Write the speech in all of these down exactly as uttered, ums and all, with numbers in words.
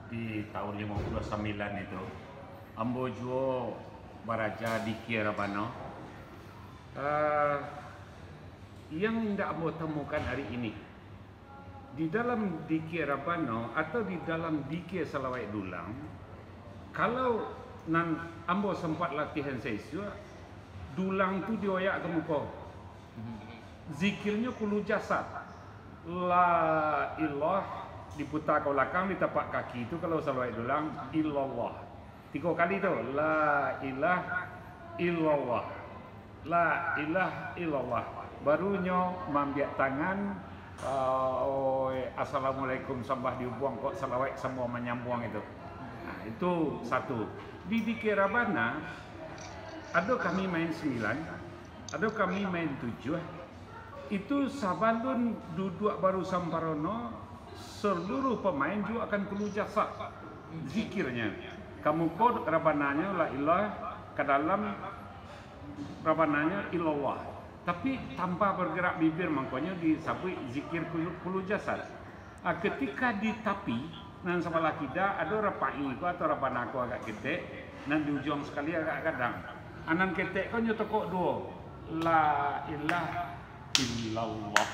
Di tahun limo puluah sambilan itu, ambo juo baraja dikir Rabbana. Ah, yang indak ambo tamukan ari ini, di dalam dikir Rabbana atau di dalam dikir salawaik dulang, kalau nan ambo sempat latihan saisuak, dulang tu dioyak ka muko. Zikirnyo kulu jasad. La ilah, diputa ka balakang, di tapak kaki tu, kalau salawaik dulang, illallah. Tigo kali tu, la ilah illallah. La ilah illallah. Barunyo maambiak tangan, ah, oi, assalamualaikum sambah diubuang, kok salawaik sambung manyambuang itu. Nah, itu satu. Di dikir Rabbana, ado kami main sambilan, ado kami main tujuah. Itu sabalun duduak baru samparono, saluruh pamain juo akan kulu jasad zikirnyo. Ka muko Rabbananyo la ilah, ka dalam Rabbananyo illallah. Tapi tanpa bergerak bibir, mangkonyo disabuik zikir kulu, kulu jasad. Ah, ketika di tapi, nan sabalah kida, ado Rapa'i ko atau Rabbana ko agak ketek, nan di ujuang sakali agak gadang. Ah, nan ketek ko nyo tokok duo. La ilah illallah.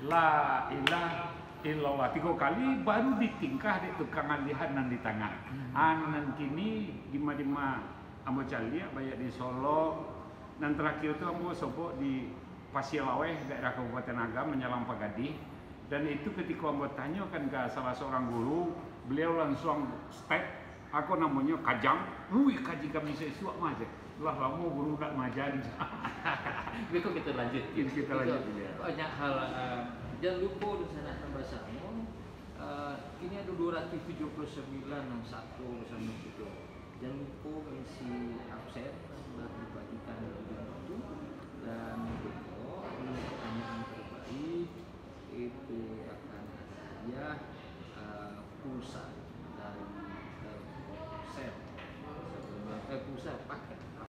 La ilah illallah. Tigo kali, baru ditingkah dek tukang alihan nan di tangah. Ah, nan kini dima-dima ambo caliak, banyak di Solok. Nan terakhir tu ambo sobok di Pasir Laweh, daerah Kabupaten Agam, Manyalang Pagadih. Dan itu ketika ambo tanyokan ka salah seorang guru, beliau langsung step, ako namonyo kajang, wih, kaji kami saisuak mah, cek. Lah lamo guru ndak maajari. Beko kita lanjut. Kita lanjut, ya. Banyak hal, eh, jan lupo dunsanak nan basamo, eh, kini ado duo ratuih tujuah puluah sambilan nan satu basamo kito. Jan lupo maisi absen, sudah dibagikan di ujung waktu. Dan beko, pertanyaan terbaik itu akan ada hadiah, eh, pulsa.